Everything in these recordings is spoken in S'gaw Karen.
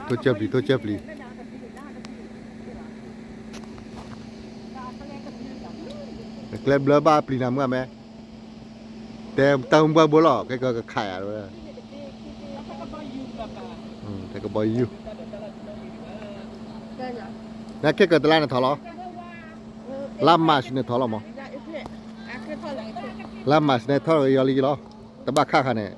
ထိၣ်ကၢပျံၤ ထိၣ်ကၢပျံၤ, ကျဲဘျၢဘၣ်ပျံၤနၤမုၢ်မ့ၢ်, တဲတၢ်မုၢ်ဘှၢ်ဘိလီၤ ခဲကကခးယၤ, တဲကဘီယူၤ, နခဲကတလါန့ၣ်ထီၣ်လီၤ, လါမၢ်ၡးန့ၣ်ထီၣ်လီၤမး, လါမၢ်ၡးန့ၣ်ထီၣ်ယီၤလံလီၤ, တဘၣ်ခါခါန့ၣ်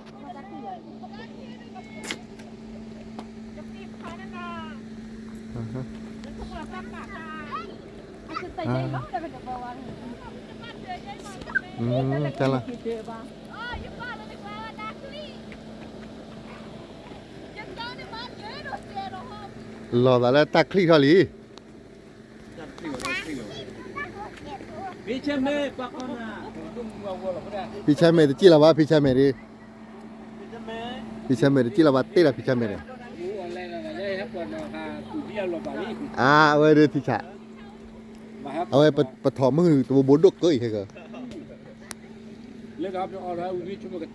လီၤသးလၢတၢ်ချံၣ်ထီၣ်လံ, ဖံဆဲမဲာ်တစံၣ်လီၤဘၣ် ဖံဆဲမဲာ်ဒ်, ဖံဆဲမဲာ်တစံၣ်လီၤဘၣ်တ့ၢ်ဒီးဖံဆဲမဲာ်န့ၣ်, အဝဲဒၣ်ထံဆး, အဝဲပထီၣ်မုၢ်တဘိဘိဒိၣ်ကၢအံၤခဲက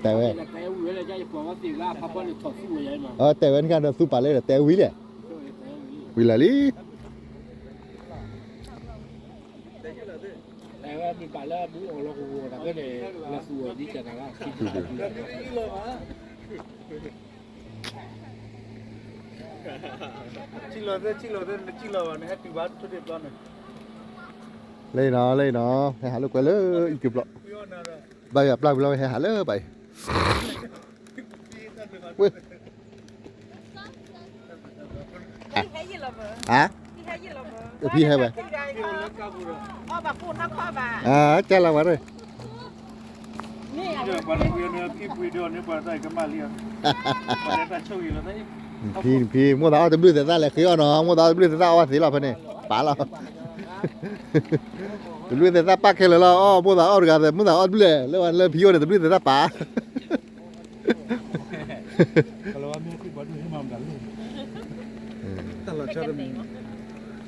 တဲဝဲ, တဲဝဲနကဒီးသူပာ်လၢဒီးတဲဝံၤလဲၣ်, ဝံၤလၢာ်လံ, လၢနီၤ လၢနီၤ ဟဲဟးလိာ်ကွဲလၢ အံၤကဘျီ, ဘၣ်ယွၤပျၢ်ဝံၤလီၤ ဟဲဟးလၢဘၣ်အံၤ, ဝ့ၢ် ဖံဟဲဝဲ, ကၢ်လီၤဝဲ, ဖံ ဖံ မိၢ်သးအီၣ်တဘျုးသဲးသၣ်လဲၤဃ့အီၣ်နီၤ မိၢ်သးအီၣ်တဘျုးသဲးသၣ်အီၣ်ဘၣ်သ့လီၤဖဲန့ၣ် ပာ်လီၤ, တဘျုးသဲးသၣ်ပာ်ခဲလၢာ်လီၤ အီၣ် မိၢ်သးအီၣ်တဂၤသဲး မိၢ်သးအီၣ်တဘျုး လၢဝဲလၢဖံအိၣ်န့ၣ် တဘျုးသဲးသၣ်ပာ်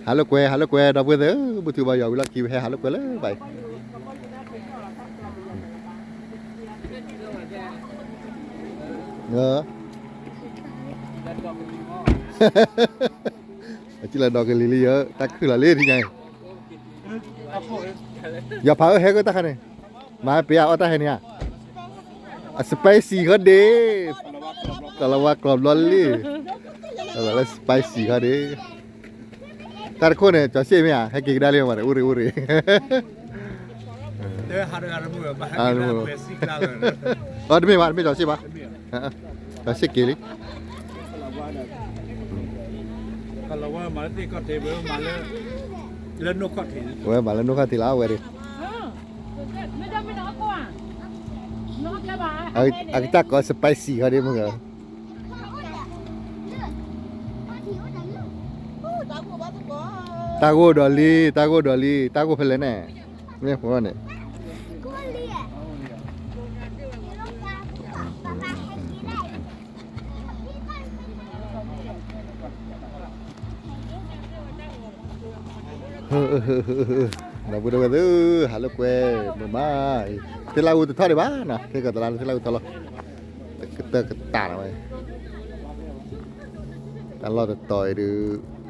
ဟးလိာ်ကွဲ ဟးလိာ်ကွဲ ဒီပုၢ်ဝဲၢ်သ့ၣ်ဧၢ ဘူၣ်ထီၣ်ဘါယွၤဝံၤလီၢ်ခံ ဟဲဟးလိာ်ကွဲလၢဘၣ်အံၤ အစံၣ်လီၤဒီးကလံၤလံယၤ တၢ်ခုၣ်လီၤလံထံညါအံၤ ယွၤဖးအၢဟဲကတၢ်ခါန့ၣ် မၤပ့ၤအအီၣ်တၢ်ဟဲန့ၣ်ဧါ အ spicy ခီဒ့ ကလီၤဝါကျီၤဘျီလံ လၢ spicy ခီဒ့ တၢ်တခိၣ်န့ၣ် ကၠီၤစ့ၣ်မ့ၢ်ဧါ ဟဲက့ၤကဒါလံမး အိၣ်ရ့ၣ်အိၣ်ရ့ၣ် အတမ့ၢ်ဘၣ် တမ့ၢ်ကၠီၤစ့ၣ်ဘၣ် ကၠီၤစ့ၣ်က့ၤလံ ဝဲမၤလၢနိၣ်ခီၣ်ထံးလီၤ အဝဲဒၣ် အကစၢ်ကိး spicy ခီဒ့မ့ၢ်ဂ့ၤ တၢ်ဂိၢ်ဒီးလံ တၢ်ဂိၢ်ဒီးလံ တၢ်ဂိၢ်ဖဲလဲၣ်န့ၣ် မ့ၢ်ဃိန့ၣ် ဒီပုၢ်ဝဲၢ်သ့ၣ် ဟးလိာ်ကွဲ မုာ်မး, သ့ၣ်လၣ်အူတထီၣ်ဒံးဘၣ်နီၤ, ခဲကတလါသ့ၣ်လၣ်အူထီၣ်လီၤ, တကတၢၢ်ကတၢၢ်လီၤဝဲ, တၢ်လီၢ်တတီၤအံၤဒုး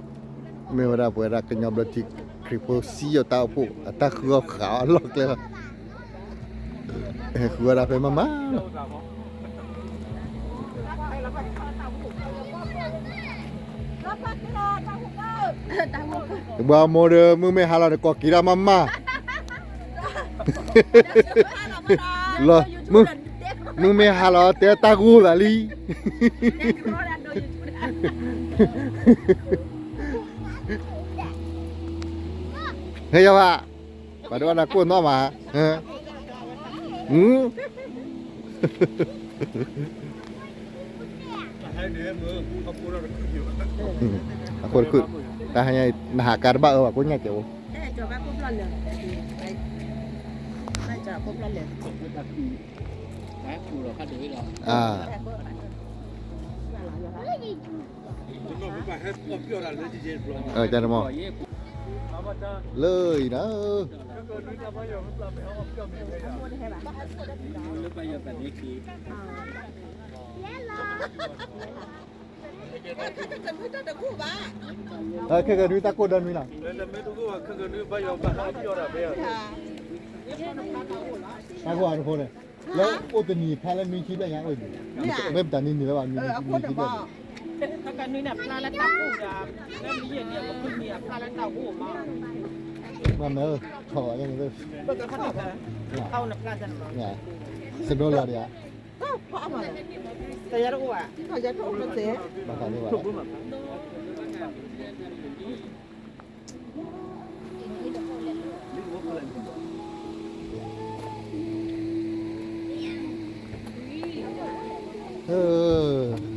မ့ၢ်ဝဲဒၣ်ပဝဲဒၣ်ကညီဘျၢထံခရံာ်ဖိစံယိၣ်တၢ်အိၣ်ဖှိၣ် အတၢ်ဃုအီၣ်ဃုအီအလီၢ်ကျဲလီၤ. ဟဲဃုဝဲဒၣ်ဖဲမးမးလီၤ. တဘျီမိၢ်ဒီး မုၢ်မ့ၢ်ဟါလီၤဒီး ကိးက့ၤဒၣ်မးမး, လီၤ, မုၢ်မ့ၢ်ဟါလီၤ တဲတၢ်ဂိၢ်သးလံ. ဟဲယၤဘၣ်, ပှၤဒိးအီၣ်နၤကိၢ်နီၣ်မး, အဃိတခုၣ်, တၢ်ဟါညါ နဟးကါတဘၣ်အၢဘၣ် ကိၣ်ညါကဲအိၣ်, လၢအံၤနၤ, လၢပယီၤပန့ၢ်ခံ ခဲကနွံတၢ်ကိၢ်ဒီနွံလီၤ. တၢ်ကိၢ်အတဖိန့ၣ် လၢအိၣ်တနံၤဖျါလၢနွံဆံဘျဲၣ်ညါအိၣ်ဒံး, မ့ၢ်ပတၢ်နံၤနံၤလၢၤဘၣ် နွံဆံဘျဲၣ်န့ၣ်, တၢ်ကိၢ်န့ၣ်ဖျါလၢတၢ်အိၣ်ဒီး လၢမံၤယဲၢ်န့ၣ် ပခိၣ်နံၤအဖျါလၢတၢ်အိၣ်မး, မ့ၢ်မ့ၢ် ဆီၣ်ဘၣ်န့ၣ်, စနိလီၤဒံးဧါ, တၢ်ယၤတအိၣ်ဘၣ်, ဘၣ်ဃးန့ၣ်ဘၣ်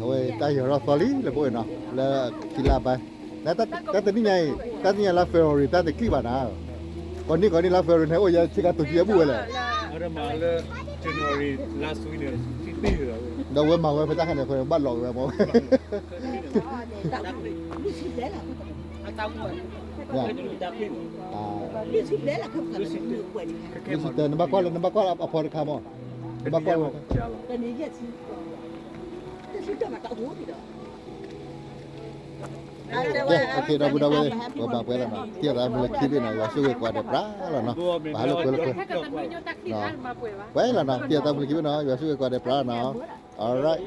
အဝဲတၢ်ယီၤထီၣ်သီလံ လၢပအိၣ်နီၤ လၢခံလါဘါ, တၢ်တနံၣ်ညါအံၤ တၢ်တနံၣ်ညါလါ February တၢ်တကျံၢ်ဘၣ်နၤ, ကိးနံၣ်ကိးနံၣ်လါ February န့ၣ် အိၣ်ယဲဆ့ကၤတိၤကံအဘူၣ်ဝဲလဲၣ်, ဒီးဝဲမၤဝဲဖဲတၢ်ခါန့ၣ်အဃိန့ၣ် ဘၣ်လီၤက့ၤဝဲမး လွံၢ်ဆံတၢ နဘၣ်ကွၢ်လၢ နဘၣ်ကွၢ်လၢအဖီတခါမး, နဘၣ်ကွၢ်လၢ ကဲ ဒီပုၢ်ဒီဝဲၢ် ပဘၣ်ပှဲၤလီၤနီၤ, တံၤသးမုၢ်လၢခံဘ့ၣ်နီၤ ယွၤဆိၣ်ဂ့ၤကိးဂၤဒဲးပြးလီၤနီၤ, ပဟးလၢကွဲလၢကွဲ, ပှဲၤလီၤနီၤ တံၤသးမုၢ်လၢခံဘ့ၣ်နီၤ ယွၤဆိၣ်ဂ့ၤကိးဂၤဒဲးပြးလီၤနီၤ, alright,